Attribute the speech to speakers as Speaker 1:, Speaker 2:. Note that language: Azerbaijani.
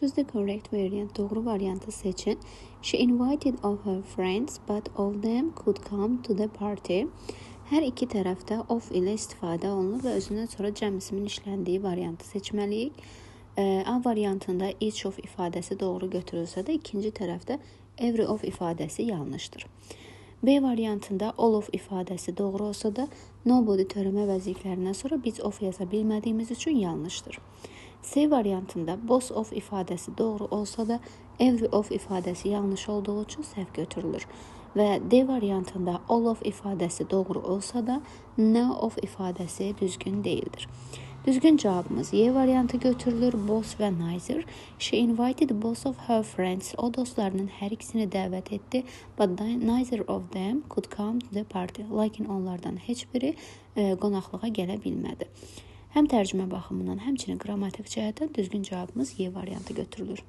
Speaker 1: Choose the correct variant. Doğru variantı seçin. She invited all her friends, but all them could come to the party. Hər iki tərəfdə of ilə istifadə olunur və özündən sonra cəm ismin işləndiyi variantı seçməliyik. A variantında each of ifadəsi doğru götürülsə də, ikinci tərəfdə every of ifadəsi yanlışdır. B variantında all of ifadəsi doğru olsa da, nobody törəmə vəziyyətlərindən sonra biz of yaza bilmədiyimiz üçün yanlışdır. C variantında both of ifadəsi doğru olsa da, every of ifadəsi yanlış olduğu üçün səhv götürülür. Və D variantında all of ifadəsi doğru olsa da, no of ifadəsi düzgün deyildir. Düzgün cavabımız Y variantı götürülür. Both və neither. She invited both of her friends. O dostlarının hər ikisini dəvət etdi. But neither of them could come to the party. Lakin onlardan heç biri qonaqlığa gələ bilmədi. Həm tərcümə baxımından, həmçinin qrammatik cəhətdən düzgün cavabımız Y variantı götürülür.